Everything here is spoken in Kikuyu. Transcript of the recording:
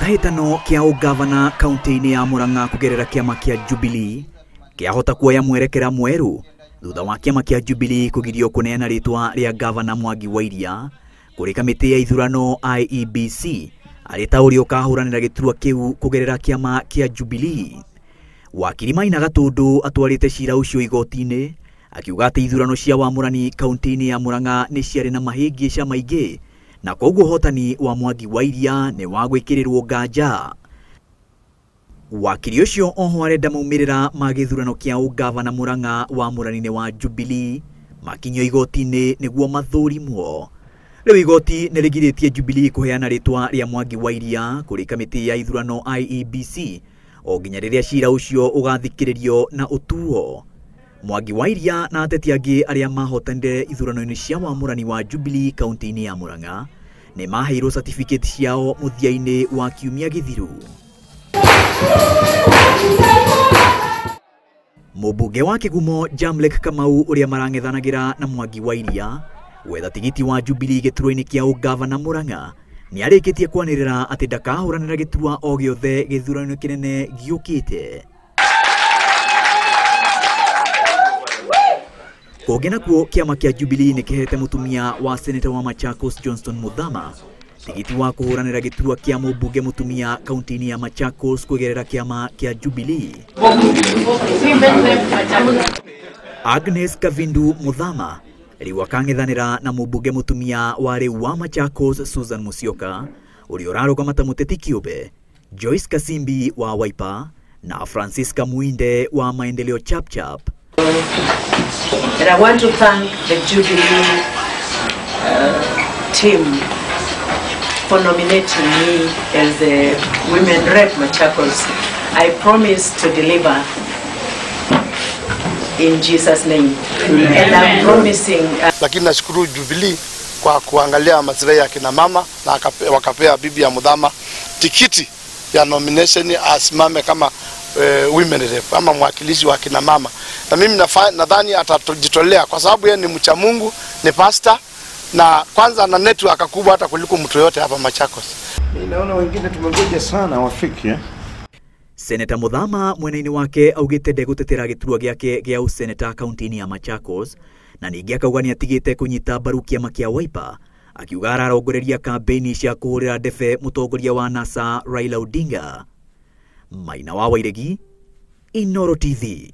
Kĩhĩtahĩtano kĩa ũgavana kaunti-inĩ ya Murang'a kũgerera kĩama kĩa Jubilee kĩahota kuoya mwerekera mwerũ thutha wa kĩama kĩa Jubilee kũgirio kũneana rĩtwa rĩa gavana Mwangi wa Iria kũrĩ kamĩtĩ ya ithurano IEBC arĩ ta ũrĩa ũkahũranĩra gĩturwa kĩu kũgerera kĩama kĩa Jubilee. Wakiri Maina Gatundu atwarĩte cira ũcio igoti-inĩ akiuga atĩ ithurano cia wamũrani kaunti-inĩ ya Murang'a nĩ ciarĩ na mahĩngĩca maingĩ na koguo ũhotani wa Mwangi wa Iria nĩ wa gwĩkĩrĩrwo nganja. Wakiri ũcio oho arenda maumĩrĩra ma gĩthurano kĩa ũgavana Murang'a wamũrani-inĩ wa Jubilee makinyio igoti-inĩ nĩguo mathũrimwo. Rĩu igoti nĩ rĩgirĩtie Jubilee kũheana rĩtwa rĩa Mwangi wa Iria kũrĩ kamĩtĩ ya ithurano IEBC o nginya rĩrĩa cira ũcio ũgathikĩrĩrio na ũtuo. Mwangi wa Iria na ateti angĩ arĩa mahotanire ithurano-inĩ cia wamũrani wa Jubilee kaunti-inĩ ya Murang'a nĩ maheirwo certificate ciao mũthia-inĩ wa kiumia gĩthiru. Mũmbunge wa Kĩgumo Jamlek Kamau ũrĩa marang'ethanagĩra na Mwangi wa Iria gwetha tigiti wa Jubilee gĩturwa-inĩ kĩa ũgavana Murang'a nĩ arĩkĩtie kwanĩrĩra atĩ ndakahũranĩra gĩturwa o gĩothe gĩthurano-inĩ kĩnene gĩũkĩte. Kũngĩ nakuo kĩama kĩa Jubilee nĩ kĩhete mũtumia wa seneta wa Machakos Johnston Muthama tigiti wa kũhũranĩra gĩturwa kĩa mũmbunge mũtumia kaunti-inĩ ya Machakos kũgerera kĩama kĩa Jubilee. Agnes Kavindu Muthama rĩu akang'ethanĩra na mũmbunge mũtumia wa rĩu wa Machakos Susan Musyoka ũrĩa ũrarũgama ta mũteti kĩũmbe, Joyce Kasimbi wa Wiper na Francisca Muinde wa Maendeleo Chapchap. And I want to thank the Jubilee team for nominating me as the Women Rep Machakos. I promise to deliver in Jesus' name. And I'm promising. Lakini nashukuru Jubilee kwa kuangalia maslahi ya kina mama na wakapea bibi ya Muthama tikiti ya nomination asimame kama women rep ama mwakilishi wa kina mama. Na mimi nadhani atajitolea kwa sababu yeye ni mcha Mungu, ni pastor na kwanza ana network kubwa hata kuliko mtu yote hapa Machakos. Mimi naona wengine tumengoja sana wafike. Seneta Muthama mwena-inĩ wake augĩte ndegũtetera gĩturwa gĩake gĩa ũseneta kaunti-inĩ ya Machakos na ningĩ akauga nĩatigĩte kũnyita mbaru kĩama kĩa Wiper akiuga ararongoreria kambĩini cia kũhũrĩra ndebe mũtongoria wa NASA Raila Odinga. Maina wa Wairegi, Inooro TV.